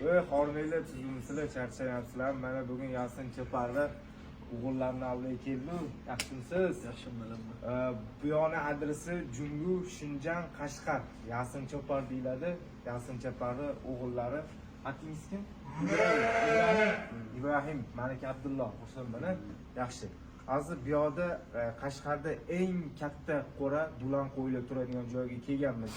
Ey, hormanglar, tuzukmisizlar, charchamayapsizlar. Mana bugun Yasin Chaparda o'g'illarni oldiga keldi. Yaxshimisiz? Yaxshiman. Bu yoqni adresi Jungu, Shinjan, Qashqar. Yasin Chopar deyiladi. Yasin Chaparni o'g'illari. Atingiz kim? Ibrahim. Ibrahim, maniki Abdulloh. Xursandman. Yaxshi. Hozir bu yoqda Qashqarda eng katta qo'ra dulan qo'ylar turadigan joyga kelganmiz.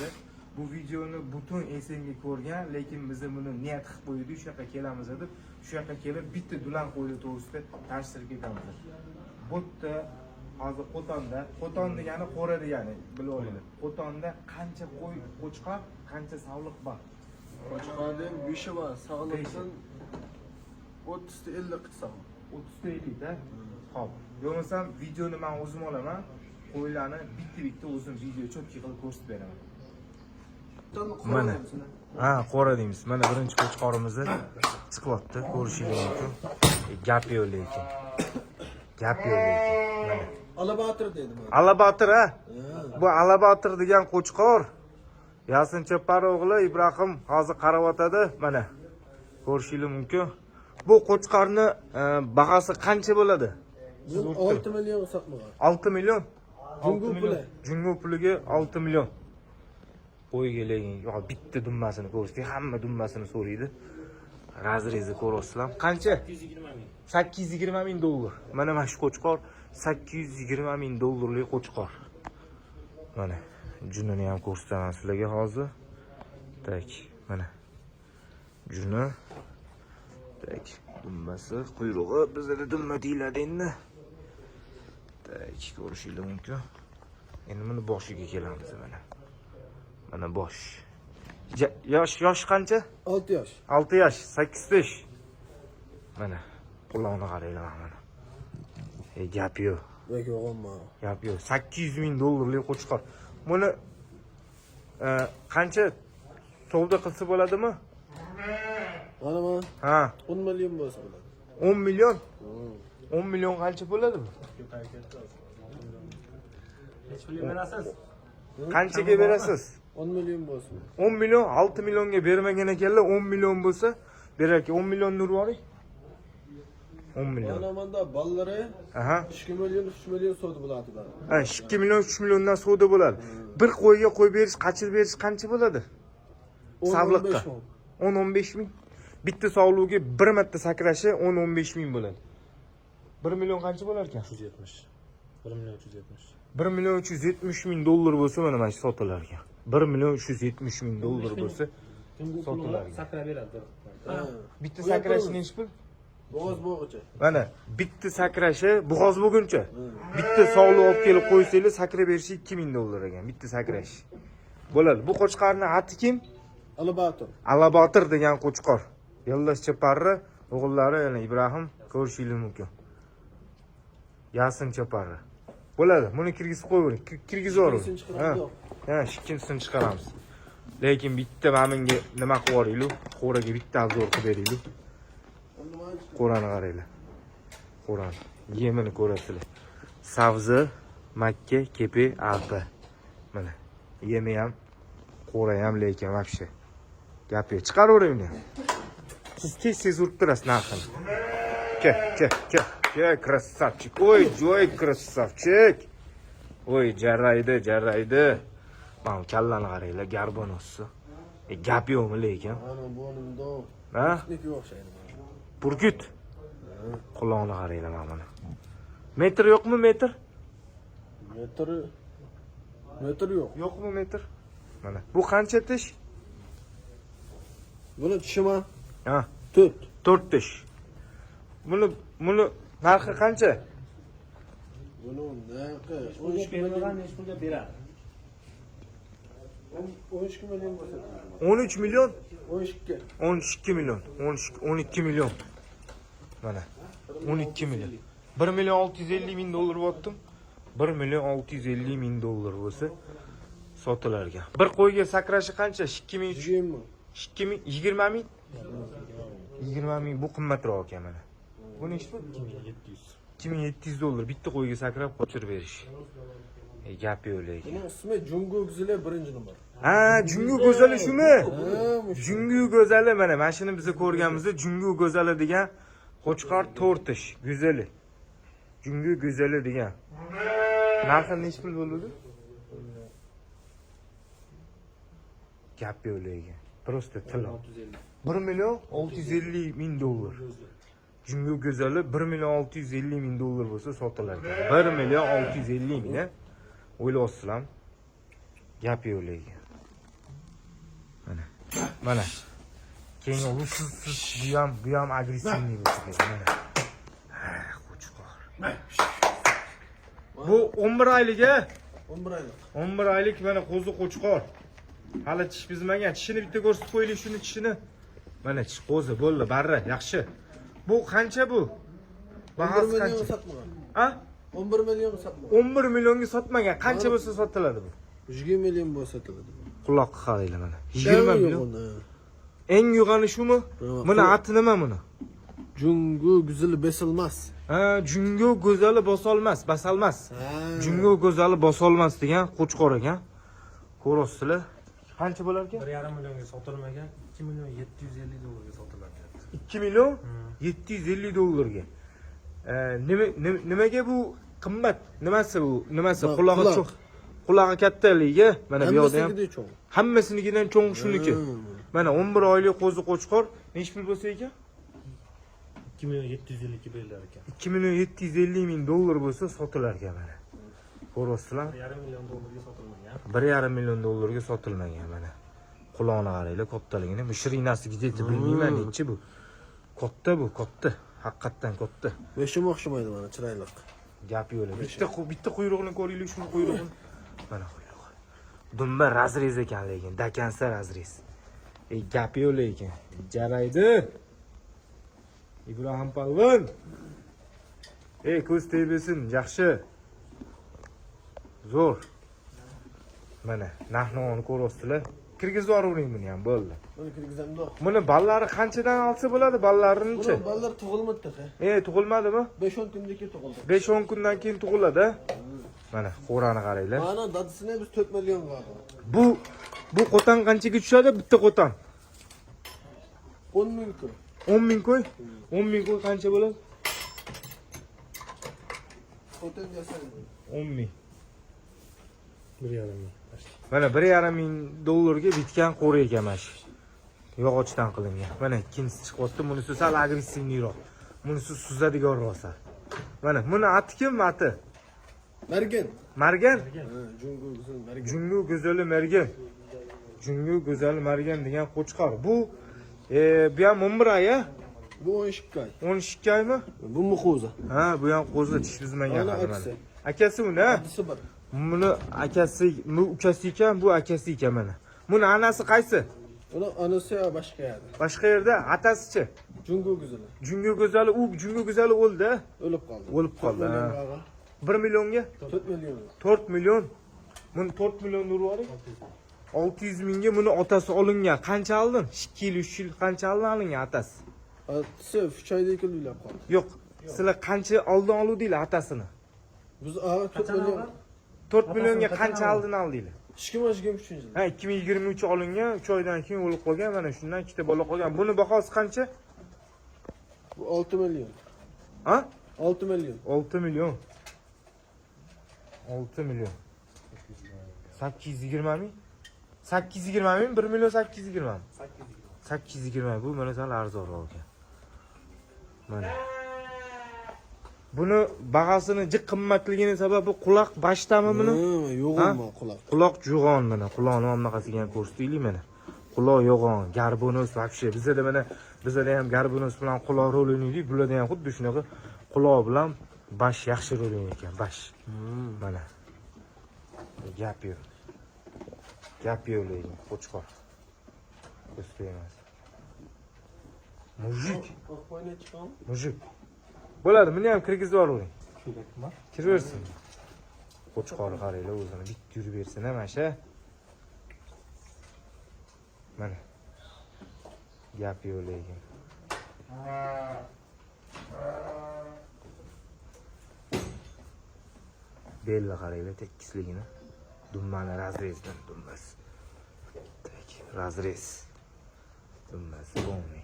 Bu videoni butun SNG ko'rgan, lekin biz buni niyat qilib qo'ydik, shu yoqqa kelamiz deb, shu yoqqa kelib bitta dulan qo'ylar to'g'risida tanishtirib ketamiz. Bu yerda hozir Qo'tonda, Qo'ton degani qo'ra degani, bilib olinglar. Qo'tonda qancha qo'y, qo'chqor, qancha savliq bor? Qo'chqorning 5 bor, sog'liqdan 30 ta 50 qilsam. 30 ta 50 ta. Xo'p, bo'lmasam videoni men o'zim olaman, qo'ylarni bitta-bitta o'zim video чётко qilib ko'rsatib beraman. Mana. Ha, qo'ra deymiz. Mana birinchi qo'chqorimizni chiqyapti, ko'rishingiz mumkin. Gap yo'q lekin. Gap yo'q lekin. Mana. Alabatir deydi mana. Alabatir ha? Bu Alabatir degan qo'chqor. Yasin Chapar o'g'li Ibrohim hozir qarayotadi. Mana. Ko'rishingiz mumkin. Bu qo'chqorni bahasi qancha bo'ladi? Bu 6 million sotmagan. 6 million. Jungu 6 million. Puli. Jungu puliga 6 million. Qo'yga lekin yo bitta dummasini ko'rsatdik, hamma dummasini so'raydi. Разрез i ko'ryapsizlar. Qancha? 820 ming. 820 ming dollar. Mana shu qo'chqor 820 ming dollarlik qo'chqor. Mana junini ham ko'rsataman sizlarga hozir. Так, mana. Juni. Так, dumbasi, quyrug'i bizda dumma deyiladi endi. Так, ko'rishingiz mumkin. Endi buni boshiga kelamiz mana. Mana bosh. Yosh qancha? 6 yosh. 6 yosh, 8 tish. Mana qulog'ini qaranglar mana. E, gap yo'q. Yo'q, yo'g'onma. Gap yo'q. 800 ming dollarlik qo'chqor. Buni qancha savdo qilsa bo'ladimi? Mana mana Ha, 10 million bo'lsa bo'ladi. 10 million. 10 million qancha bo'ladi bu? Necha pulga berasiz? Qanchaga berasiz? 10 million bo'lsa. 10 million, 6 millionga bermagan ekanlar, 10 million bo'lsa berar ekan. 10 million nur boring. 10 million. Mana manda ballari Aha. 2 million, 3 million savdo bo'ladi bular. Ha, 2 million, 3 milliondan savdo bo'ladi. Bir qo'yga qo'yib berish, qachirib berish qancha bo'ladi? 10 Savliqqa. 15 ming. 10-15 ming. Bitta sovluqga bir marta sakrashi 10-15 ming bo'ladi. 1 million qancha bo'lar ekan? 370. 1 million 370. 1 million 370 ming dollar bo'lsa mana shu sotilar ekan. 1 million 370 ming dollar bo'lsa sotilar ekan. Sakrab beradi. Ha. Bitta sakrashi nechi pul? Bo'g'oz bo'g'icha. Mana bitta sakrashi bo'g'oz bo'lguncha bitta sovliq olib kelib qo'ysanglar sakrab berishi 2000 dollar ekan bitta sakrash. Bo'ladi. Bu qo'chqorning ati kim? Alabatir. Alabotir degan qo'chqor. Yo'ldosh Chaparri o'g'illari yana Ibrohim ko'rishingiz mumkin. Yasin Chaparri. Bo'ladi. Buni kirgizib qo'yavering. Kirgizib yuboring. Ikkinchisini chiqaramiz. Ha, ikkinchisini chiqaramiz. Lekin bitta mana bunga nima qilib yuboringlar? Qo'raga bitta обзор qilib beringlar. Qo'rani qaranglar. Qo'rani. Yemini ko'rasizlar. Sabzi, makka, kepe, arpa. Mana. Yemi ham, qo'ra ham lekin вообще. Gap yo'q. Chiqaravering uni. Siz tez tez urib turasiz narxini. Ke, ke, ke, ke, красавчик. Oy, joy красавчик. Oy, jaraydi, jaraydi. Mana bu kallani qaranglar, горбонос i. E, gap yo'qmi lekin? Mana buni bundoq. Ha? Niki o'xshaydi mana. Burgut. Qulog'ini qaranglar mana buni. Metr yo'qmi metr? Metr metr yo'q. Yo'qmi metr? Mana. Bu qancha tish? Buni tishimi? Ha, 4. 4 tish. Buni narxi qancha? Buni narxi 12 12 million. Bermagan necha pulga beradi? 12 million bo'lsa. 13 million? 12. 12 million. 13 12 million. Mana. 12 million. 1 million 650 ming dollar bo'ptim. 1 million 650 ming dollar bo'lsa sotilar ekan. Bir qo'yga sakrashi qancha? 2000 20. 2000 20 ming? 20 ming bu qimmatroq ekan mana. Bu nechi pul? 2700. 2700 dollar bitta qo'yga sakrab qochirib berish. Gap yo'q lekin. Buning ismi Jungu Go'zali birinchi nomer. Ha, Jungu go'zali shumi? Ha, shu. Jungu go'zali mana shuni biz ko'rganimizda Jungu go'zali degan qo'chqor to'rtish go'zali. Jungu go'zali degan. Narxi nechi pul bo'ldi? Gap yo'q lekin. Просто tilo. 650. 1 million 650 ming dollar. Jungu go'zali 1 million 650 ming dollar bo'lsa sotilar ekan. 1 million 650 ming, a? O'ylayapsizlarmi? Gap yo'q lekin. Mana. Mana. Keyin u siz bu ham агрессивный bo'lsa kerak. Mana. Ha, qo'chqor. Bu 11 oylik a? 11 oylik. 11 oylik mana qo'zi qo'chqor. Hali tish buzmagan. Tishini bitta ko'rsatib qo'yaylik shuni tishini. Mana tish qo'zi bo'ldi, barra, yaxshi. Bu qancha bu? 11 Bahasi million qancha? sotmagan. Ha? 11 million sotmagan. 11 millionga sotmagan. Qancha bo'lsa sotiladi bu? 20 million bo'lsa sotiladi. Quloqqa qaranglar mana. 20 million. Yo'g'on, ha. Eng yo'g'oni shumi? Yo'q. Buni ati nima buni? Jungu Go'zali besilmas. Ha, Jungu go'zali bosolmas, basalmas. Ha. Jungu go'zali bosolmas degan qo'chqor ekan. Ko'rasizlar. Qancha bo'lar ekan? 1,5 millionga sotilmagan, 2 million 750 dollarga sotiladi. 2 million 750 dollarga. Nimaga bu qimmat? Nimasi bu? Nimasi? Ha, Qulog'i quloq. cho'ng. Qulog'i kattaligi. Mana bu yoqda ham Hammasigida cho'ng. hammasinikidan cho'ng shuniki. Mana 11 oylik qo'zi qo'chqor nechi pul bo'lsa ekan? 2 million 752 berilar ekan. 2 million 750 ming dollar bo'lsa sotilar ekan mana. Ko'ryapsizlar? 1,5 million dollarga sotilmagan. 1,5 million dollarga sotilmagan mana. Qulog'ini qaranglar kattaligini. Bu shirinasi где-то bilmayman nechi bu. Katta bu, katta. Haqiqatdan katta. Beshim o'xshamaydi mana chiroyli. Gap yo'q. Bitta quyrug'ini ko'ringlar, shuni quyrug'ini. Mana quyrug'i. Dumba разрез ekan lekin, до конца разрез. Gap yo'q lekin. Jaraydi. Ibrohim polvon. Ko'z tegmasin, yaxshi. Zo'r. Mana narx-navoni ko'ryapsizlar. Kirgizib yuboravering buni ham, bo'ldi. Buni kirgizamda. Buni ballari qanchadan olsa bo'ladi, ballarini-chi? Buni bolalar tug'ilmadi. Tug'ilmadimi? 5-10 kundan keyin tug'ildi. 5-10 kundan keyin tug'iladi. Mana qo'rani qaranglar. Mana dadasini biz 4 millionga oldik. Bu qo'tan qanchaga tushadi? Bitta qo'tan. 10 ming kun. 10 ming qo'y. 10 ming qo'y qancha bo'ladi? Qo'tan yasaydi. 10 ming. 1,5 ming. Mana 1,5 ming dollarga bitgan qo'ri ekan mana shu. Yog'ochdan qilingan. Mana ikkinchisi chiqyapti. Bunisi sal агрессивный roq. Bunisi suzadiganroq sal. Mana buni ati kim ati? Mergen. Margan? Ha, Jungu Go'zal Mergen. Jungu go'zali Mergan. Jungu go'zali Mergan degan qo'chqor. Bu bu ham 11 oy, a? Bu 12 ay. 12 oymi? Bu muxuza. Ha, bu ham qo'zi tish buzmagan Ana hali mana. akasi. Akasi uni, ha? Adisi bir. Buni akasi, bu ukasi ekan, bu akasi ekan mana. Buni anasi qaysi? Uni onasi boshqa yerda. Boshqa yerda, otasichi? Jungu Go'zali. Jungu go'zali, u Jungu go'zali o'ldi. O'lib qoldi. O'lib qoldi, 4 million ha. og'a. 1 millionga 4 million. 4 million. Buni 4 million urib yuboring. 600 mingga buni otasi olingan. Qancha oldin? 2 yil, 3 yil qancha oldin olingan otasi? Otasi 3 oyda keyin o'lib qoldi. Yo'q. Sizlar qancha oldin oluvdinglar otasini? Biz og'a 4 million. 4 millionga qachon qancha oldin? oldin oldinglar? 2023 yil. Ha, 2023 olingan, 3 oydan keyin o'lib qolgan, mana shundan ikkita bola qolgan. Buni bahosi qancha? Bu 6 million. Ha? 6 million. 6 million. 6 million. 820 ming. 820 ming, 1 million 820 ming. 820 bu mana sal arzonroq ekan. Mana. Buni bahosini jiq qimmatligini sababi quloq bashtami buni? Yo'g'on quloq. Quloq jug'on mana, quloqni bunaqasiga ham ko'rsataylik mana. Quloq yo'g'on, горбонос вообще. Bizada mana bizada ham горбонос bilan quloq rol o'ynaydi, bularda ham xuddi shunaqa quloq bilan bash yaxshi rol o'ynaydi ekan, bash. Mana. Gap yo'q. Gap yo'q lekin qo'chqor. Ko'z tegmas. Мужик, Oq qo'yni chiqam. мужик. Bo'ladi, buni ham kirgizib yuboravering. Kiraversin. Qo'chqori qaranglar o'zini bitta yurib bersin ha mana shu. Mana. Gap yo'q lekin. Belni qaranglar tekisligini. Dumbani разрез dan dumbasi. Так, разрез. Dumbasi полный.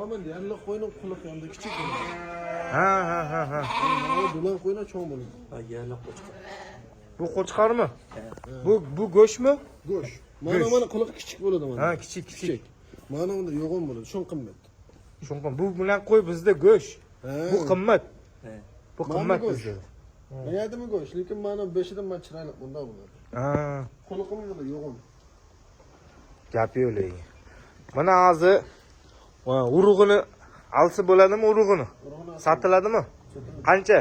Aman yerli qo'yning quliq hamda kichik bo'ladi. Ha ha ha ha. Dulan qo'ylar cho'ng bo'ladi. Ha, yerli qo'chqor. Bu qo'chqormi? Bu go'shtmi? Go'sht. Mana Go'sht. mana quliq kichik bo'ladi mana. Ha, kichik kichik. Mana unda yo'g'on bo'ladi. Shun qimmat. Shunqa bu bilan qo'y bizda go'sht. Ha. Bu qimmat. He. Bu Mana qimmat go'sht. bizda. Mayadimi go'sht, lekin mana beshidan man chiroyli bundoq bo'ladi. Ha, Quliqim bunda yo'g'on. gap yo'q lekin. Mana hozir urug'ini olsa bo'ladimi urug'ini? Urug'ini Sotiladimi? Qancha?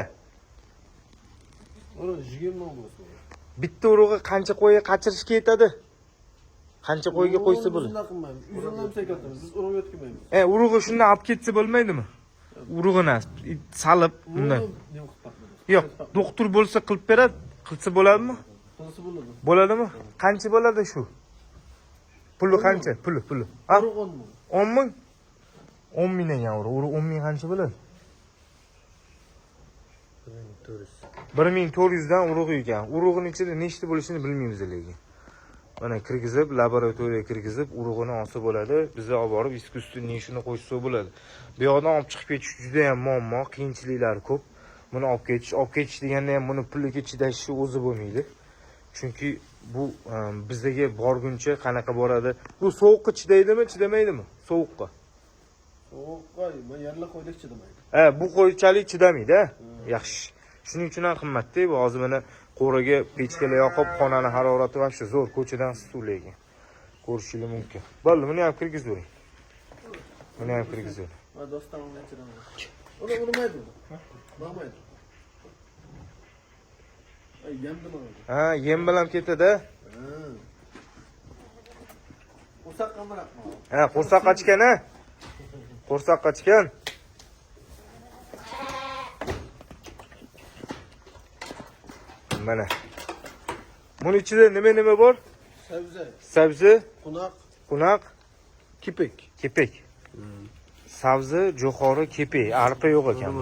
Urug' 20 ming bo'lsin. Bitta urug'i qancha qo'yga qachirishga yetadi? Qancha qo'yga qo'ysa bo'ladi? Biz qilmaymiz. Uzundan sekatamiz. Biz urug' yo'tkazmaymiz. Urug'i shundan olib ketsa bo'lmaydimi? Urug'ini salib bundan. Urug'ni nima qilib taqmaymiz. Yo'q, doktor bo'lsa qilib beradi. Qilsa bo'ladimi? Qilsa bo'ladi. Bo'ladimi? Qancha bo'ladi shu? Puli qancha? Puli, puli. Ha? Urug' 10 ming. 10 ming? 10 ming ekan urug'. Urug' 10 ming qancha bo'ladi? 1400. 1400 dan urug' ekan. Urug'ini ichida nechta bo'lishini bilmaymiz lekin. Mana kirgizib, laboratoriyaga kirgizib, urug'ini olsa bo'ladi. Biza olib borib искусственный shuni qo'shsa bo'ladi. Bu yoqdan olib chiqib ketish juda ham muammo, qiyinchiliklari ko'p. Buni olib ketish, olib ketish deganda ham buni puliga chidashi o'zi bo'lmaydi. Chunki bu bizdagi borguncha qanaqa boradi? Bu sovuqqa chidaydimi, chidamaydimi? Sovuqqa. Sovuqqa, man yerli qo'ylik chidamaydi. Ha, bu qo'ychalik chidamaydi, ha? Yaxshi. Shuning uchun ham qimmatda bu. Hozir mana qo'riga pechkalar yoqib, xonani harorati вообще zo'r, ko'chadan suv lekin. Ko'rishingiz mumkin. Bo'ldi, buni ham kirgizavering. Buni ham kirgizavering. Ma do'stim unga chidamaydi. Uni urmaydi. Urmaydi. Ay, yemdim onu. Ha, yem bilan ketadi. Ha. Qo'rsaq qamraqmi? Ha, qo'rsoq qochgan, ha? Qo'rsoq qochgan. Mana. Buni ichida nima nima bor? Sabzi, Sabzi, qunaq, qunaq, kipik. Kepek. Sabzi, jo'xori, kepek. Arpa yo'q ekan.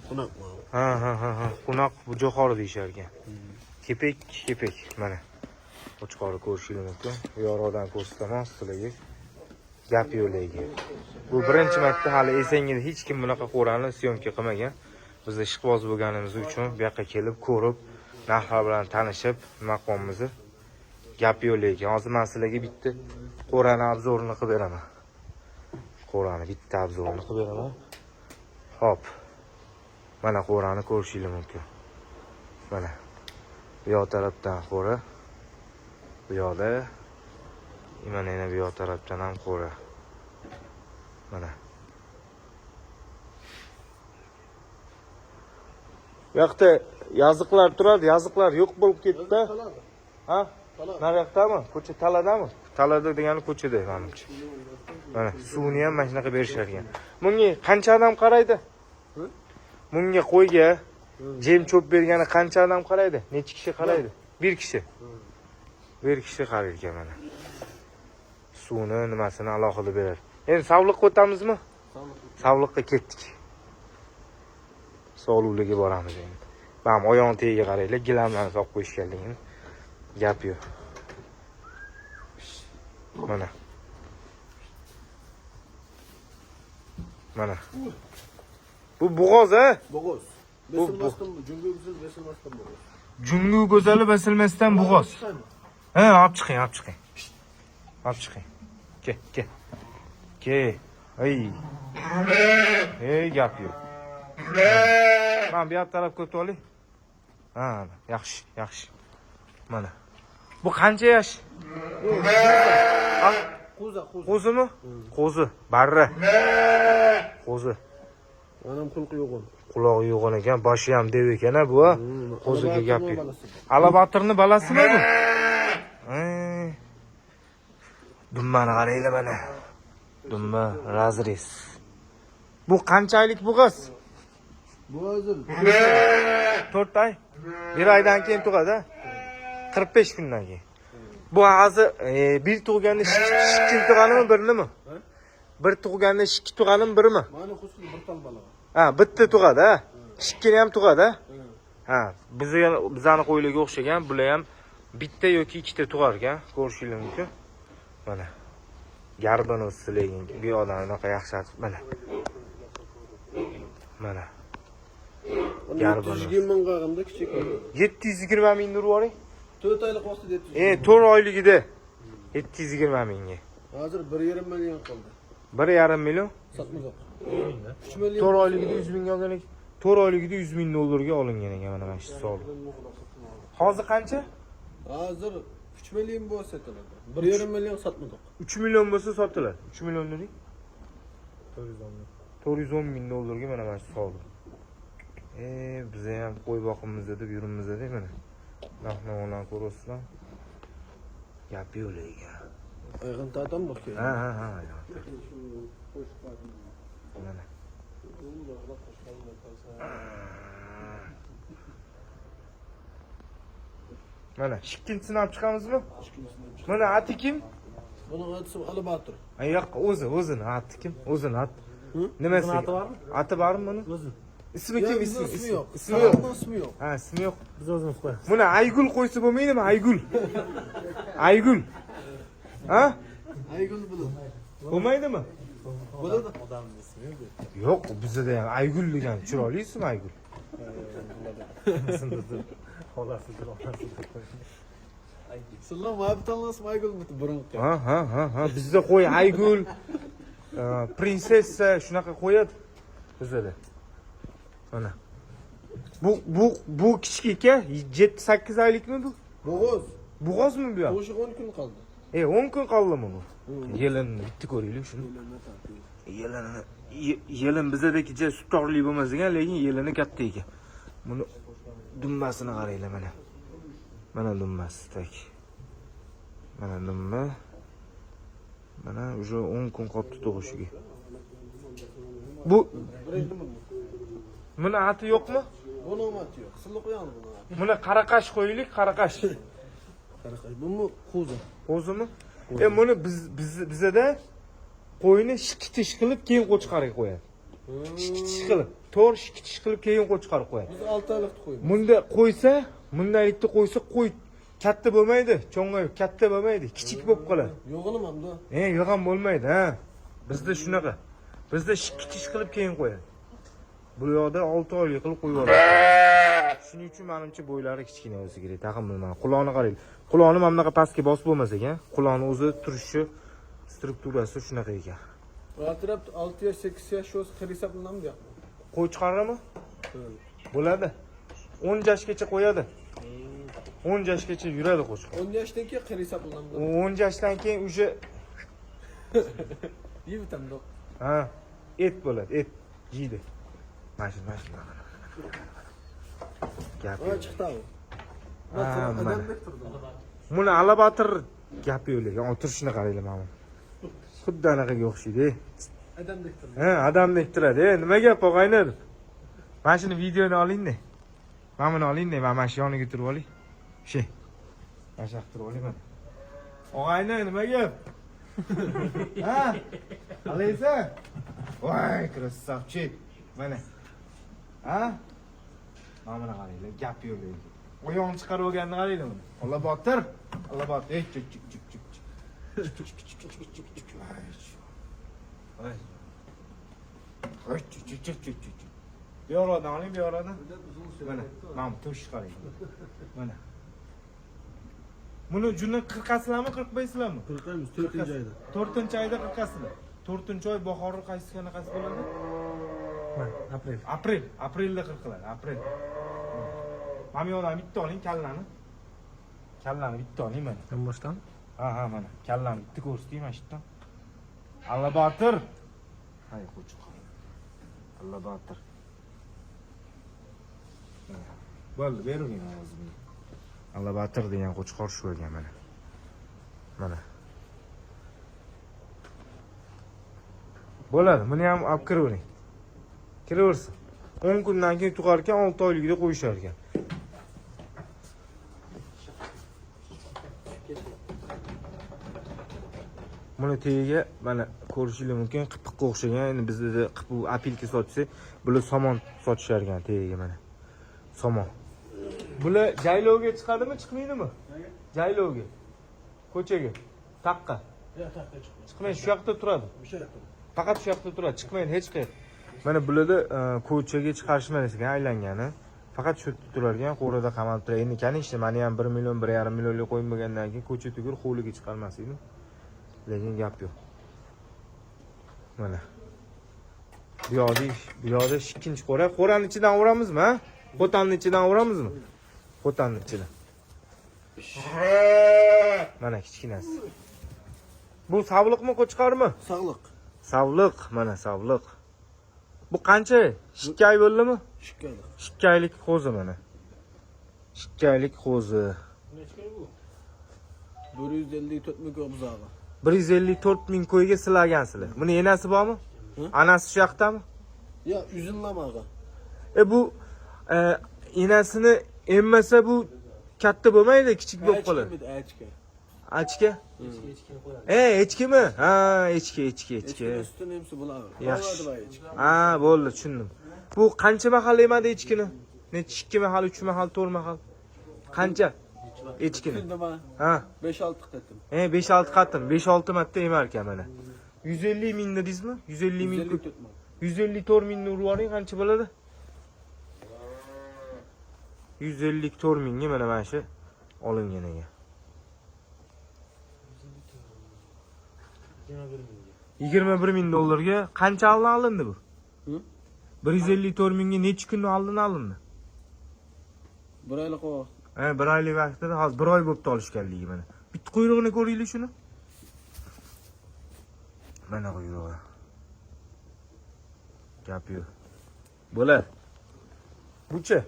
Qunaq. Ha ha ha ha. Qunaq bu jo'xori deyishar ekan. Kepek, kepek. Mana. Qo'chqorni ko'rishingiz mumkin. Bu yoqdan ko'rsataman sizlarga. Gap yo'q lekin. Bu birinchi marta hali esingizda hech kim bunaqa qo'rani съёмка qilmagan. Biz ishqiboz bo'lganimiz uchun bu yoqqa kelib, ko'rib, narxlar bilan tanishib, nima qilyapmiz. Gap yo'q lekin. Hozir men sizlarga bitta qo'rani обзор ini qilib beraman. Qo'rani bitta обзор ini qilib beraman. Xo'p. Mana qo'rani ko'rishingiz mumkin. Mana. Bu yoq tarafdan qo'ra. Bu yoqda mana yana bu yoq tarafdan ham qo'ra. Mana. Bu yoqda yoziqlar turadi, yoziqlar yo'q bo'lib ketdi. Talada. Ha? Talada. Nariyoqdami? Ko'cha taladami? Talada degani ko'chada manimcha. Mana suvni ham mana shunaqa berishar ekan. Bunga qancha odam qaraydi? Bunga qo'yga jem cho'p bergani qancha odam qaraydi? Necha kishi qaraydi? Bir kishi. Bir kishi qaraydi ekan mana. Suvni nimasini alohida beradi. Endi sovliqqa o'tamizmi? Sovliqqa ketdik. Sog'liqliga boramiz endi. Mana oyog'ini tagiga qaranglar, gilamlarni solib qo'yishganligini. Gap yo'q. Mana. Mana. Bu bo'g'oz, ha? Bo'g'oz. Besilmasdan jungu go'zal besilmasdan bo'g'oz. Jungu go'zali besilmasdan bo'g'oz. Ha, olib chiqing, olib chiqing. Olib chiqing. Ke, ke. Ke. Ey. Ey, gap yo'q. Mana bu yoq tarafga o'tib oling. Ha, yaxshi, yaxshi. Mana. Bu qancha yosh? Ha? Qo'za, qo'za. Qo'zimi? Qo'zi, barra. Qo'zi. Anam xulqi yo'g'on. Qulog'i yo'g'on ekan, boshi ham dev ekan, ha bu. Ha? Qo'ziga gap yo'q. Alabatirni balasimi bu? Dumbani qaranglar mana. Dumba разрез. Bu qancha oylik bo'g'oz? Bu hozir 4 oy. 1 oydan keyin tug'adi, ha? 45 kundan keyin. Bu hozir bir tug'ganda ikkinchi tug'animi, birinimi? Bir tug'ganda ikki tug'adimi, birmi? Mana xususi bir tal bala. Ha, bitta tug'adi, ha. Ikkini ham tug'adi, ha. Ha, bizga bizani qo'ylarga o'xshagan, bular ham bitta yoki ikkita tug'ar ekan, ko'rishingiz mumkin. Mana. Garbini o'zi lekin bu yoqdan unaqa yaxshi mana. Mana. Garbini. 720 ming qag'imda kichik. 720 ming nur boring. 4 oylik vaqtida 720. 4 oyligida 720 mingga. Hozir 1,5 million qoldi. 1,5 million. Sotmadik. 3 million. 4 oyligida 100 mingga olgan ekan. 4 oyligida 100 ming dollarga olingan ekan mana mana shu sovli. Hozir qancha? Hozir 3 million bo'lsa sotiladi. 1,5 million sotmadik. 3 million bo'lsa sotiladi. 3 million dedik. 410 ming. 410 ming dollarga mana mana shu sovli. Biza ham qo'y boqimiz deb yuribmiz deb mana. Narx-navolarni ko'ryapsizlar. Gap yo'q lekin. Ayg'in tatam bor keyin. Ha, ha, ha. Mana. Mana ikkinchisini olib chiqamizmi? Mana ati kim? Buni otisi Ali Botir. Ay yo'q, o'zi, o'zini ati kim? O'zini ati. Hı? Nimasi? O'zini ati bormi? Ati bormi buni? O'zi. Ismi kim? Yo'q, Ismi, ismi yo'q. Ismi yo'q. Ismi yo'q. Ha, ismi yo'q. Biz o'zimiz qo'yamiz. Buni Aygul qo'ysa bo'lmaydimi? Aygul. Aygul. Ha? Aygul bo'ladi. Bo'lmaydimi? Bo'ladi. Odamning ismi yo'q. Yo'q, bizda ham Aygul degan chiroyli ism Aygul. Xolasidir, onasidir. Sizlar ma tanlasam Aygul burun. Ha, ha, ha, ha. Bizda qo'y Aygul, prinsessa shunaqa qo'yadi bizda. Mana. Bu kichik aka 7-8 oylikmi bu? Bo'g'oz. Bo'g'ozmi bu ham? Qo'shiq 10 kun qoldi. 10 kun qoldimi bu? Yelinni bitta ko'raylik shuni. Yelinini yelin bizadagicha sutdorli bo'lmas ekan, lekin yelini katta ekan. Buni dumbasini qaranglar mana. Mana dumbasi tak. Mana dumba. Mana уже 10 kun qolibdi tug'ishiga. Bu buni ati yo'qmi? Buni oti yo'q. Silliq qo'yamiz buni. Buni qaraqash qo'yaylik, qaraqash. Qaraqash. Buni qo'zi. Qo'zimi? Buni biz bizada qo'yni ikki tish qilib keyin qo'chqorga qo'yadi. Ikki tish qilib, to'rt ikki tish qilib keyin qo'chqorga qo'yadi. Biz 6 oylikni qo'yamiz. Bunda qo'ysa, bundaylikda qo'ysa qo'y katta bo'lmaydi, cho'ng'ayib katta bo'lmaydi, kichik bo'lib qoladi. Yo'g'ilim hamda. Yo'g'on bo'lmaydi, ha. Bizda shunaqa. Bizda ikki tish qilib keyin qo'yadi. Bu yoqda 6 oylik qilib qo'yib yuboradi. Shuning uchun menimcha bo'ylari kichkina bo'lsa kerak, tag'in bilmadim. Quloqni qarang. Quloqni mana bunaqa pastga bosib bo'lmas ekan. Quloqni o'zi turishi, strukturasi shunaqa ekan. Atraf 6 yosh, 8 yosh o'zi qir hisoblanamdi yo'qmi? Qo'y chiqaradimi? Bo'ladi. 10 yoshgacha qo'yadi. 10 yoshgacha yuradi qo'chqor. 10 yoshdan keyin qir hisoblanamdi. 10 yoshdan keyin уже Yevitamdi. ha, et bo'ladi, et yeydi. Mana shu, mana shu. Gap Ha, yo'q. chiqdi u. Ha, mana. Odamdek turdi. Buni Alabatir gap yo'q lekin, o'tirishini qaranglar mana. Xuddi anaqaga o'xshaydi. Odamdek turdi. Ha, odamdek turadi. Nima gap og'ayni? Mana shuni videoni olingda. Mana buni olingda, mana shu yoniga turib oling. Shu. Mana shu yoqqa turib oling mana. Og'ayni, nima gap? Ha? Qalaysan? Voy, красавчик. Mana. Ha? Mana buni qaranglar, gap yo'q lekin. Oyog'ini chiqarib olganini qaranglar buni. Allabotir. Allabotir. Ey, chik chik chik chik. Chik chik chik chik chik chik. Voy. Voy, chik chik chik chik chik. Bu yoqdan oling, bu yoqdan. Mana, mana bu to'sh qarang. Mana. Buni juni qirqasizlarmi, qirqmaysizlarmi? Qirqamiz 4-oyda. 4-oyda qirqasizlar. 4-oy bahorni qaysi qanaqasi bo'ladi? Mana, aprel. Aprel, aprelda qirqiladi, aprel. Mana bu yoqdan bitta oling kallani. Kallani bitta oling mana. Yonboshdan. Ha, ha, mana. Kallani bitta ko'rsating mana shu yerdan. Allabotir. Hay, qo'chqor. Allabotir. Bo'ldi, beravering ovozimni. Allabotir degan qo'chqor shu ekan mana. Mana. Bo'ladi, buni ham olib kiravering. Kiraversin. 10 kundan keyin tug'ar ekan, 6 oyligida qo'yishar ekan. Buni tagiga mana ko'rishingiz mumkin, qipiqqa o'xshagan. Endi bizda qipiq опилка sotsa, bular somon sotishar ekan tagiga mana. Somon. Bular jaylovga chiqadimi, chiqmaydimi? Jaylovga. Ko'chaga. Taqqa. Chiqmaydi, shu yoqda turadi. Faqat shu yoqda turadi, chiqmaydi hech qayerga. Mana bularda ko'chaga chiqarishmas ekan aylangani. Faqat shu yerda turar ekan, qo'rada qamalib turadi. Endi конечно, mani ham 1 million, 1,5 millionlik qo'yim bo'lgandan keyin ko'cha tugul hovliga chiqarmas edim. Lekin gap yo'q. Mana. Bu yoqda ikkinchi qo'ra. Qo'rani ichidan uramizmi, ha? Qo'tanni ichidan uramizmi? Qo'tanni ichidan. Mana kichkinasi. Bu savliqmi, qo'chqormi? Sog'liq. Savliq, mana savliq. Bu qancha? 2 oy bo'ldimi? 2 oylik. 2 oylik qo'zi mana. 2 oylik qo'zi. 154 ming buzog'i. 154 ming qo'yga silagansizlar. Buni enasi bormi? Hı? Anasi shu yoqdami? Ya uzunlamag'i. E bu enasini emmasa bu katta bo'lmaydi, kichik bo'lib qoladi. Echki. Achka? Echki, echkini qo'yadi. E, echkimi? Ha, echki, echki, echki. Echkini sutini emsa bo'ladi. Yaxshi. Bo'ladi echki. Ha, bo'ldi, tushundim. Bu qancha mahal emadi echkini? Necha, 2 mahal, 3 mahal, 4 mahal? Qancha? Echkini. Kunda Ha. 5-6 qatim. E, 5-6 qatim, 5-6 marta emar ekan mana. 150 ming dedingizmi? 150 ming. 154 ming. 154 mingni urib yuboring, qancha bo'ladi? 154 mingga mana shu olingan ekan. 21 mingga. 21 ming dollarga qancha oldin olindi bu? Hı? 154 mingga necha kun oldin olindi? Bir oylik vaqt. Ha, bir oylik vaqtida, hozir bir oy bo'libdi olishganligi mana. Bitta quyrug'ini ko'ringlar shuni. Mana quyrug'i. Gap yo'q. Bo'ladi. Buchi?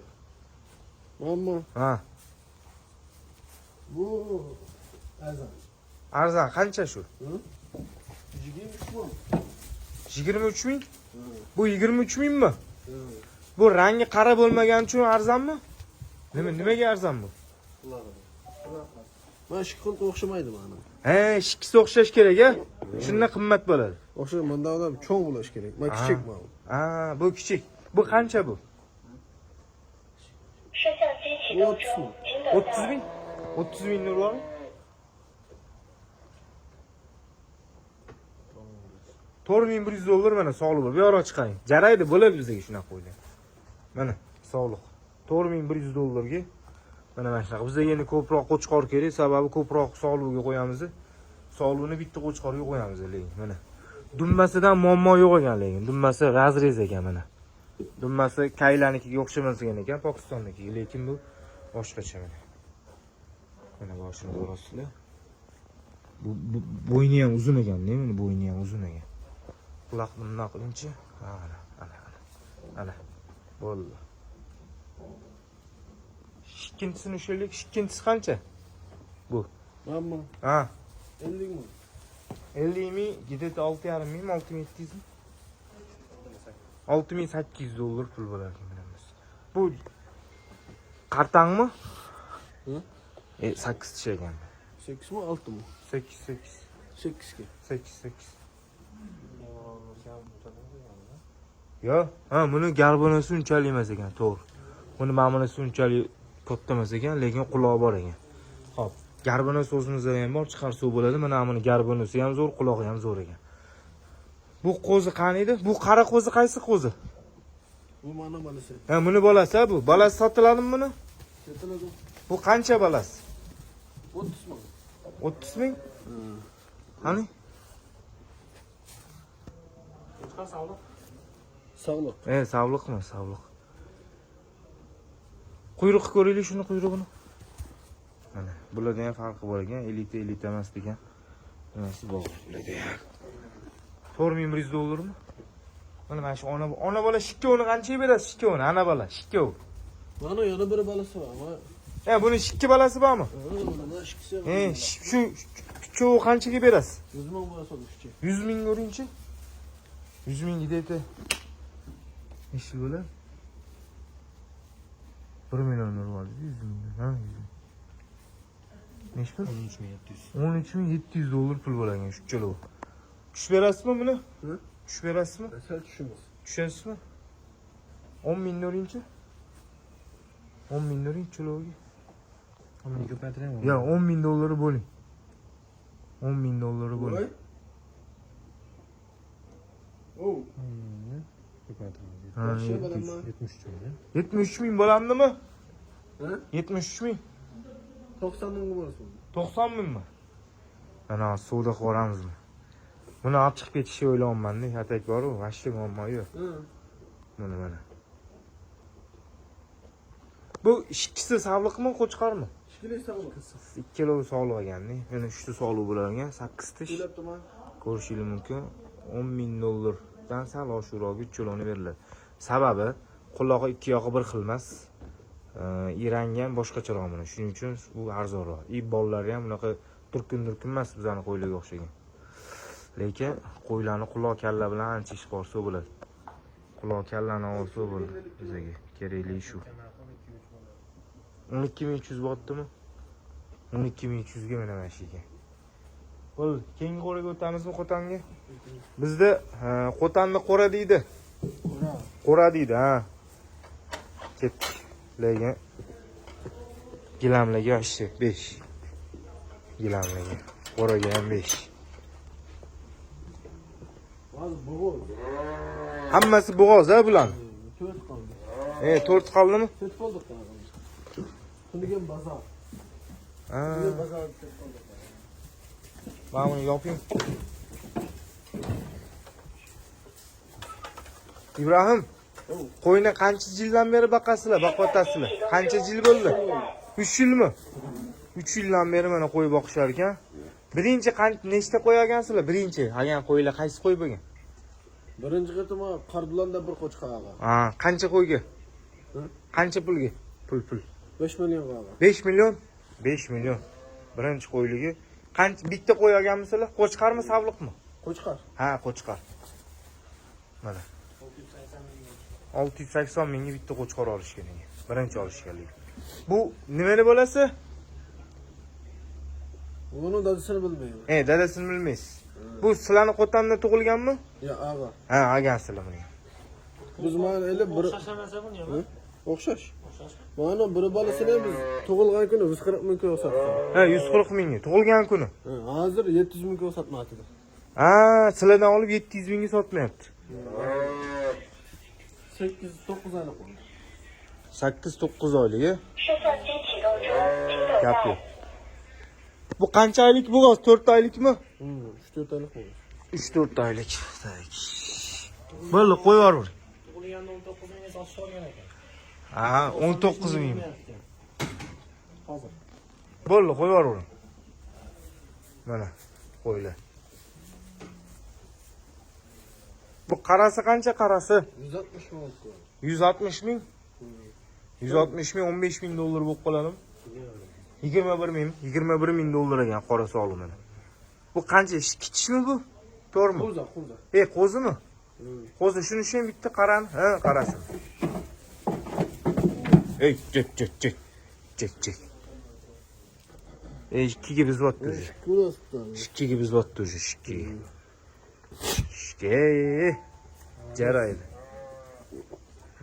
Ammo Ha, bu arzon. Arzon qancha shu? 23 ming. 23 ming? Bu 23 mingmi? Bu rangi qara bo'lmagani uchun arzonmi? Nimaga arzon bu? Mana shu xil o'xshamaydi mana. He, ikkisi o'xshash kerak a? Shunda qimmat bo'ladi. O'xshash bundan odam cho'ng bo'lishi kerak. Mana kichik mana. Ha, bu kichik. Bu qancha bu? 摄像机启动中，请等待。 30 ming? 30 ming bormi? 4100 dollar mana sog'liq bu. Yo'q chiqaring. Jaraydi, bo'ladi bizga shunaqa qo'ylar. Mana sog'liq. 4100 dollarga mana shunaqa. Bizga endi ko'proq qo'chqor kerak, sababi ko'proq sog'liqga qo'yamiz. Sog'liqni bitta qo'chqorga qo'yamiz lekin mana. Dumbasidan muammo yo'q ekan lekin. Dumbasi разрез ekan mana. Dumbasi Kaylanikiga o'xshamas ekan, Pokistonnikiga, lekin bu boshqacha mana. Mana boshini ko'rasizlar. Bu bo'yni ham uzun ekan, nima bo'yni ham uzun ekan. Quloqni bundoq qilingchi. Ha, ana, ana, ana. Ana. Bo'ldi. Ikkinchisini ushlaylik. Ikkinchisi qancha? Bu. Ammo Ha, 50 ming. 50 ming, где-то 6,5 ming, 6700 ming. 6800 dollar pul bo'lar ekan bilamiz. Bu qartangmi? Hı? E, 8 tish ekan. 8 mi 6 mı? 8 8 8 ki. 8 8. Yo'q, ha, buni garbonasi unchalik emas ekan, to'g'ri. Buni mana bunisi unchalik katta emas ekan, lekin qulog'i bor ekan. Xo'p, garbonasi o'zimizda ham bor, chiqarsa bo'ladi. Mana buni garbonasi ham zo'r, qulog'i ham zo'r ekan. Bu qo'zi qani edi? Bu qara qo'zi qaysi qo'zi? Bu mana bolasi. Ha, buni bolasi ha bu. Bolasi sotiladimi buni? Sotiladi. Bu qancha bolasi? 30 ming. 30 ming? Qani? Qo'chqor sog'liq. Sog'liq. E, savliqmi? Savliq. Quyruqni ko'raylik shuni, quyrug'ini. Mana, bularda ham farqi bor ekan, elita, elita emas degan. Nimasi bor bularda ham. 4100 dollarmi? Mana shu ona bola ikkovini qanchaga berasiz? Ikkovini, ana bola, ikkov. Mana yana bir bolasi bor. Mana E, buni ikki bolasi bormi? mana ikkisi. E, shu ikkovi qanchaga berasiz? 100 ming bo'lsa uchi. 100 ming uringchi. 100 ming где-то nechi bo'ladi? 1 million urib oldi, 100 ming. Ha, 100 ming. Nechi pul? 13 700. 13 700 dollar pul bo'lgan shu uchalovi. Tushib berasizmi buni? Hı? Tushib berasizmi? Sal tushimiz. Tushasizmi? 10 ming dollaringchi? 10 ming dollaring uchaloviga. Uni ko'paytiraymi? Ya 10 ming dollari bo'ling. 10 ming dollari bo'ling. Voy. O. 10 mingni ko'paytiramiz. Ha, Yaxshi 73. bo'ladimi? 73 ming. 73 ming bo'lamdimi? Ha? 73 ming. 90 ming bo'lsin. 90 mingmi? Mana suvda ko'ramizmi? Buni olib chiqib ketishni o'ylayapman-da. Yatak bor-u, вообще muammo yo'q. Ha. Mana mana. Bu ikkisi sog'liqmi, qo'chqormi? Ishkili sog'liq. Ikkalovi sog'liq ekanda. Yana uchta sog'liq bo'lar ekan, 8 tish. O'ylab turman. Ko'rishingiz mumkin. 10 ming dollardan sal oshiqroq uchalovini beriladi. Sababi qulog'i ikki yog'i bir xil emas. Irangi ham boshqacharoq mana. Shuning uchun bu arzonroq. И bolalari ham bunaqa durkun durkun emas bizani qo'ylarga o'xshagan. Lekin qo'ylarni quloq kalla bilan ancha ish qilsa bo'ladi. Quloq kallani olsa bo'ldi bizga. Kerakli shu. 12 300 botdimi? 12 300 ga mana mana shu ekan. Bo'ldi, keyingi qo'raga o'tamizmi Qo'tanga? Bizda Qo'tanni qo'ra deydi. Qo'ra. Qo'ra deydi, ha. Ketdik. Lekin gilamlarga вообще 5. Gilamlarga. Qo'raga ham 5. Hozir bo'g'oz. Hammasi bo'g'oz ha bular. 4 qoldi. 4 qoldimi? 4 qoldi. Tunigan bozor. Ha. Tunigan bozor 4 qoldi. Mana buni yoping. Ibrohim, qo'yni qancha yildan beri boqasizlar, boqyotasizlar? Qancha yil bo'ldi? 3 yilmi? 3 yildan beri mana qo'y boqishar ekan. Birinchi nechta qo'y olgansizlar? Birinchi olgan qo'ylar qaysi qo'y bo'lgan? Birinchi qatim Qarbulanda bir qo'chqor olgan. Ha, qancha qo'yga? Hı? Qancha pulga? Pul, pul. 5 millionga olgan. 5 million? 5 million. Birinchi qo'yligi. Qancha bitta qo'y olganmisizlar? Qo'chqarmi, savliqmi? Qo'chqor. Ha, qo'chqor. Mana. 680 mingga bitta qo'chqor olishgan ekan. Birinchi olishganligi. Bu nimani bolasi? Uni dadasini bilmayman. Dadasini bilmaysiz. Bu sizlarni qo'tandan tug'ilganmi? Ya og'a. Ha, olgansizlar buni. Biz mana eli bir O'xshash emas buni ham. O'xshash. Mana bir bolasini biz tug'ilgan kuni 140 ming kilo sotdik. Ha, 140 mingga tug'ilgan kuni. Ha, hozir 700 ming kilo sotmoqda. Ha, sizlardan olib 700 mingga sotmayapti. 8-9 oylik bo'ldi. 8-9 oylik. 计算机启动中，请等 Gap 待 yo'q. Bu qancha oylik bu? 4 oylikmi? 3-4 oylik bo'ldi. 3-4 oylik. Так. Bo'ldi, qo'yib yuboravering. Tug'ilganda 19 mingga sotishib olgan ekan. Ha, 19 ming. Hozir. Bo'ldi, qo'yib yuboravering. Mana qo'ylar. Bu qarasi qancha qarasi? 160 ming bo'ldi. 160 ming. 160 ming 15 ming dollar bo'lib qoladimi? 21 ming, 21 ming dollar ekan qora sog'li mana. Bu qancha? Kichikmi bu? To'rmi? Qo'za, qo'za. Qo'zimi? Qo'zi shuni ham bitta qarani. Ha, qarasin. Ey, chek, chek, chek. Chek, chek. Ey, ikkiga buzyapti уже. Ko'rasizlar. Ikkiga buzyapti уже, ikkiga. Ikki. Jaraydi.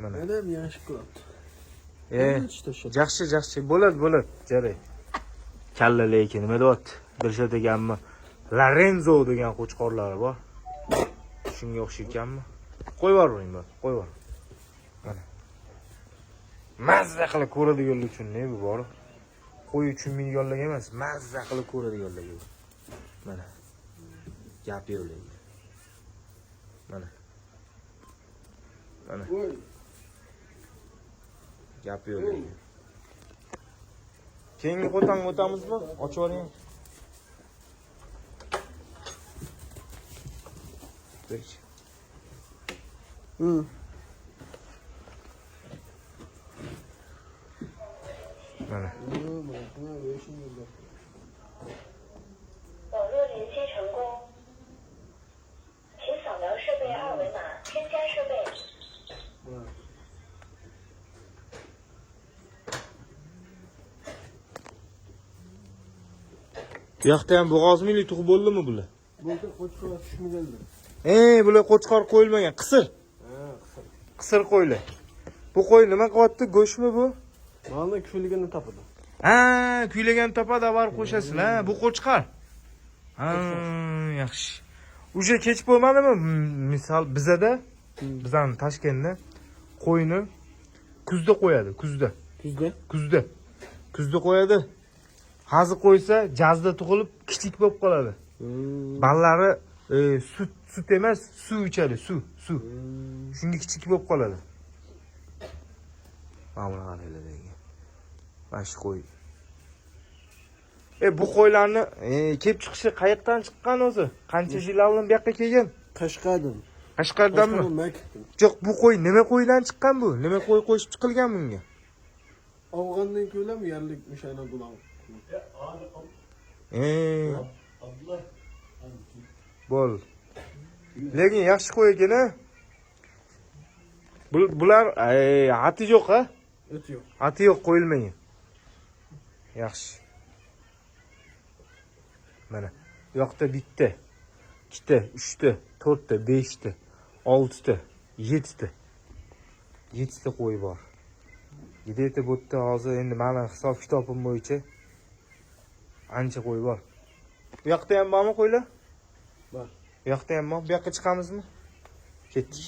Mana. Mana ham yaxshi ko'radi. Tashladi. Yaxshi, yaxshi. Bo'ladi, bo'ladi. Jaraydi. Kalla lekin nima deyapti? Dilshod akammi? Lorenzo degan qo'chqorlari bor. Shunga o'xshaykanmi? Qo'yib yuboring, bu, qo'yib yubor. Mana. Mazza qilib ko'radiganlar uchun ne bu bor? Qo'y uchun millionlarga emas, mazza qilib ko'radiganlarga bu. Mana. Gap yo'q lekin. Mana. Mana. Voy. Gap yo'q lekin. Keyingi qo'tanga o'tamizmi? Ochib yuboring. Peki. Hı. Mana. Hı, mana 5 ming. 网络连接成功，请扫描设备二维码，添加设备。 Mana. Bu yoqda ham bo'g'ozmi или tug'ib bo'ldimi bular? Bo'ldi, qo'chqor tushmagandir. Bular qo'chqor qo'yilmagan, qisir. Ha, qisir. Qisir qo'ylar. Bu qo'y nima qilyapti? Go'shtmi bu? Molni kuyligini topadi. Ha, kuylagan topadi, borib qo'shasizlar. Ha, bu qo'chqor. Ha, yaxshi. Уже kech bo'lmadimi? Misol bizada, bizani Toshkentda qo'yni kuzda qo'yadi, kuzda. Kuzda? Kuzda. Kuzda qo'yadi. Hozir qo'ysa, jazda tug'ilib kichik bo'lib qoladi. Ballari sut emas, suv ichadi, suv, suv. Shunga kichik bo'lib qoladi. Mana buni qaranglar degan. Mana shu qo'y. Bu qo'ylarni kelib chiqishi qayoqdan chiqqan o'zi? Qancha yil oldin bu yoqqa kelgan? Qashqardan. Qashqardanmi? Qashqardan Makitdan. Yo'q, bu qo'y nima qo'ydan chiqqan bu? Nima qo'y qo'shib chiqilgan bunga? Afg'ondan ko'lam yerlik o'shani bulan. Bo'l. Lekin yaxshi qo'y ekan, a? Bular ati yo'q, ha? O't yo'q. Ati yo'q, qo'yilmagan. Yaxshi. Mana bu yoqda bitta, ikkita, uchta, to'rtta, beshta, oltita, yettita. Yettita qo'y bor. Где-то bu yerda hozir endi mani hisob kitobim bo'yicha ancha qo'y bor. Bu yoqda ham bormi qo'ylar? Bor. Bu yoqda ham bor. Bu yoqqa chiqamizmi? Ketdik.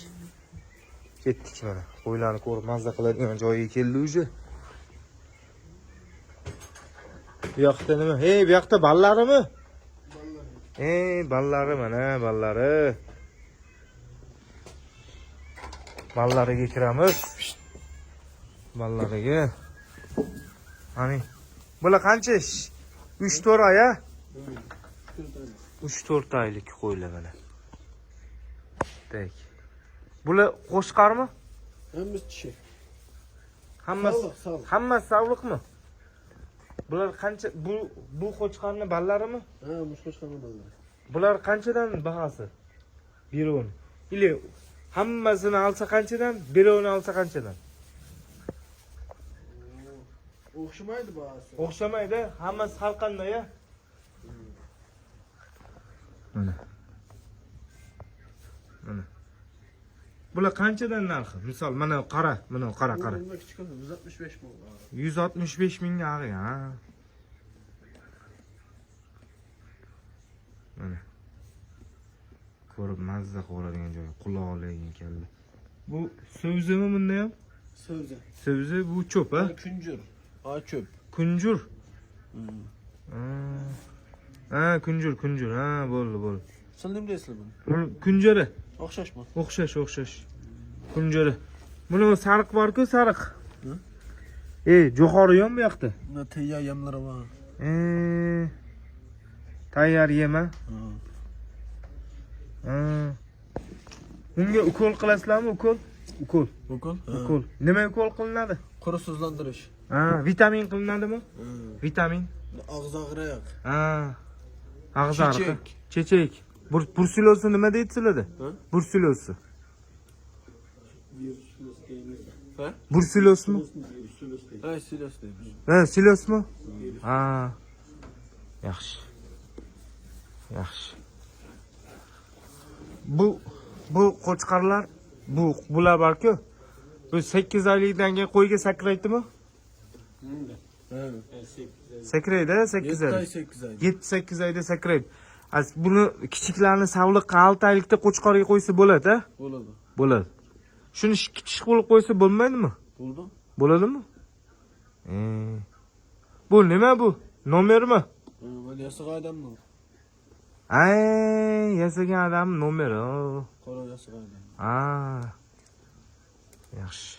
Ketdik mana. Qo'ylarni ko'rib mazza qiladigan joyiga keldi уже. Bu yoqda nima? Hey, bu yoqda ballarimi? Ey, ballari mana, ballari. Ballariga kiramiz. Ballariga. Qani. Bular qancha? 3-4 oy, a? 3-4 oylik qo'ylar mana. Так. Bular qo'shqarmi? Hammasi tishi. Hammasi Sog'liq, sog'liq. Hammasi sog'liqmi? Bular qancha, bu qo'chqorni ballarimi? Ha, mush qo'chqorni ballari. Bular qanchadan bahasi? Birovini. Или hammasini olsa qanchadan, birovini olsa qanchadan? O'xshamaydi bahasi. O'xshamaydi, hammasi har qanday, ya? Mana. Mana. Bular qanchadan narxi? Misol, mana qara, mana qara, qara. Bunda kichik 165 ming. 165 mingga ag'i, ha. Mana. Ko'rib mazza qiladigan joyi, quloqli kalla. Bu so'zimi bunda ham? So'zi. So'zi bu cho'p, ha? Kunjur. Ha, cho'p. Kunjur. Ha, kunjur, kunjur. Ha, bo'ldi, bo'ldi. Siz nima deysizlar buni? Buni kunjara. O'xshashmi? O'xshash, o'xshash. Kunjara. Buni sariq bor-ku, sariq. Hı? Jo'xori yo'qmi bu yoqda? Bunda tayyor yemlari bor. Tayyor yema. Ha. Ha. Unga ukol qilasizlarmi, ukol? Ukol. Ukol? Ukol. Nima ukol qilinadi? Qurusizlantirish. Ha, vitamin qilinadimi? Vitamin. Og'iz og'riq. Ha. Og'iz og'riqi. Chechak. Chechak. Bursilozni nima deydi sizlarda? Ha? Bursilozni. Ha? Bursilozmi? Ha, silos deymiz. Ha, silosmi? Ha. Yaxshi. Yaxshi. Bu qo'chqorlar, bular bor-ku. Bu 8 oylikdan keyin qo'yga sakraydimi? Ha. Sakraydi, 8 7 oy, oylik. 8 oy. 7-8 oyda sakraydi. Az buni kichiklarni savliqqa 6 oylikda qo'chqorga qo'ysa bo'ladi, a? Bo'ladi. Bo'ladi. Shuni kichik qilib qo'ysa bo'lmaydimi? Bo'ldi. Bo'ladimi? Bu nima bu? Nomermi? Ha, mana yasagan odammi? Ay, yasagan odam nomeri. Qora yasagan odam. Ha. Yaxshi.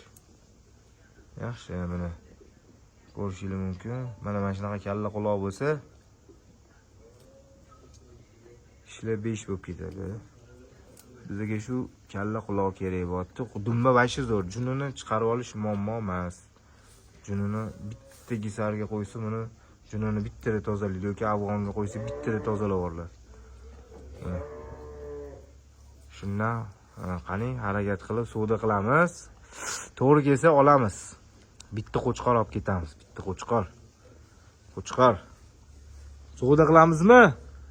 Yaxshi, mana ko'rishingiz mumkin. Mana shunaqa kalla quloq bo'lsa, ishlar 5 bo'lib ketadi. Bizga shu kalla quloq kerak bo'lyapti. Dumba vashi zo'r. Junini chiqarib olish muammo emas. Junini bitta gisarga qo'ysa, buni junini bittada tozalaydi yoki afg'onga qo'ysa bittada tozalab yuboriladi. Mana. Shundan qani harakat qilib savdo qilamiz. To'g'ri kelsa olamiz. Bitta qo'chqor olib ketamiz, bitta qo'chqor. Qo'chqor. Savdo qilamizmi?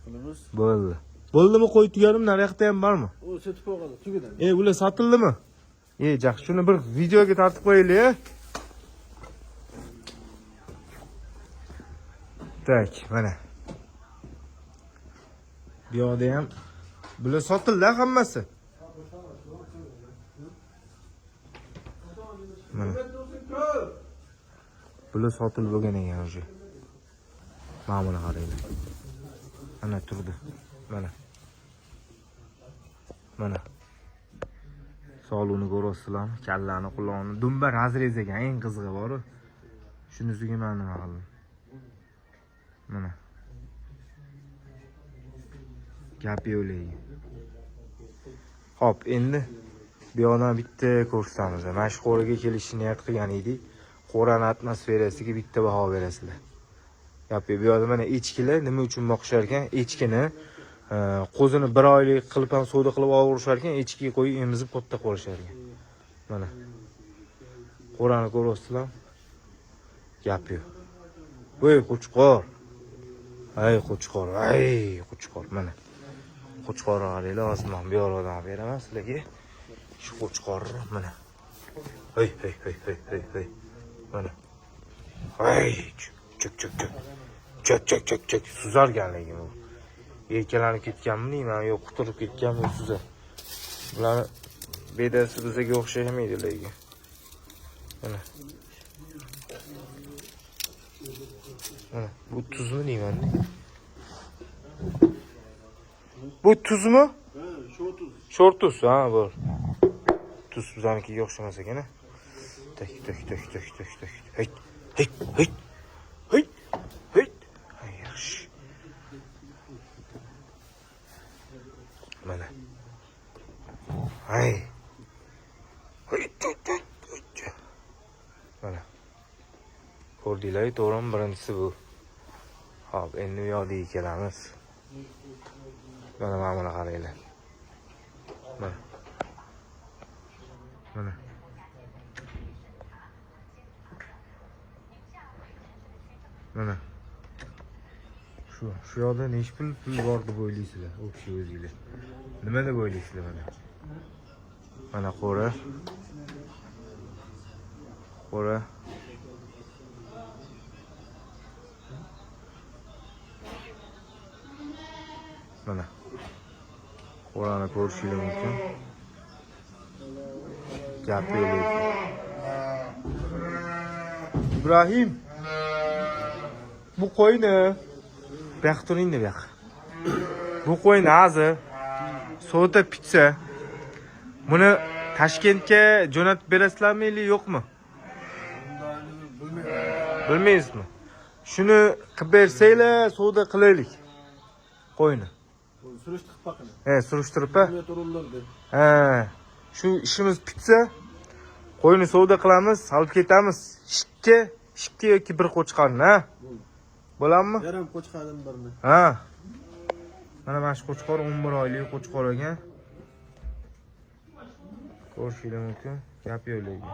Qilamiz. Bo'ldi. Bo'ldimi qo'y tugadimi? Nariyoqda ham bormi? U sotib qo'ygan, tugadi. Ular sotildimi? Yaxshi, shuni bir videoga tortib qo'yaylik, a? Tak, mana. Bu yoqda ham bular sotildi hammasi. Mana. Bular sotilib bo'lgan ekan уже. Mana buni qaranglar. Ana turdi. Mana. Mana. Soluvni ko'ryapsizlarmi? Kallani, qulog'ini. Dumba разрез ekan, eng qizig'i bor-u. Shunisiga men nima qildim? Mana. Gap yo'q lekin. Xo'p, endi bu yoqdan bitta ko'rsatamiz. Mana shu qo'raga kelishni niyat qilgan edik. Qo'rani atmosferasiga bitta baho berasizlar. Gap yo'q. Bu yoqda mana echkilar nima uchun boqishar ekan? Echkini qo'zini bir oylik qilib ham savdo qilib olishar ekan, echkiga qo'yib emizib katta qilishar ekan. Mana. Qo'rani ko'ryapsizlar? Gap yo'q. Voy qo'chqor. Ay qo'chqor, ay qo'chqor mana. Qo'chqorni qaranglar, hozir men bu yoqdan olib beraman sizlarga. Shu qo'chqorni mana. Hey hey hey hey hey hey. Mana. Hey, chuk chuk chuk. Chuk chuk chuk chuk suzarkan lekin bu. Erkalanib ketganmi deyman, yo'q quturib ketganmi suzar. Bularni bedasi bizga o'xshamaydi lekin. Mana. Mana bu tuzmi deyman. Bu tuzmi? Ha, shu 30. Sho'r tuz, ha, bor. Tuz bizanikiga o'xshamas ekan, a? Tak, tak, tak, tak, tak, tak. Hey, hey, hey. Hey, hey. Ay, yaxshi. Mana. Ay. Hey, hey, hey, hey. Mana. Ko'rdinglar, to'g'rimi? Birinchisi bu. Xo'p, endi u yoqdaga kelamiz. Mana mana buni qaranglar. Mana. Mana. Mana. Shu yoqda nechi pul bor deb o'ylaysizlar, общий o'zinglar? Nima deb o'ylaysizlar mana? Mana qo'ra. Qo'ra. Mana. Qo'rani ko'rishingiz mumkin. Gap yo'q lekin. Ibrohim. Bu qo'yni bu yoqqa turing-da, bu yoqqa. Bu qo'yni hozir savdo pitsa, buni Toshkentga jo'natib berasizlarmi yoki yo'qmi? Bilmaysizmi? Shuni qilib bersanglar, savdo qilaylik. Qo'yni. Surishtirib baqing. He, surishtirib-a. Tururlar deb. Ha, shu ishimiz bitsa, qo'yni savdo qilamiz, olib ketamiz. Ikki yoki bir qo'chqorni, ha? Bo'ladimi? Yarim qo'chqordan birini. Ha. Mana shu qo'chqor 11 oylik qo'chqor ekan. Ko'rishingiz mumkin. Gap yo'q lekin.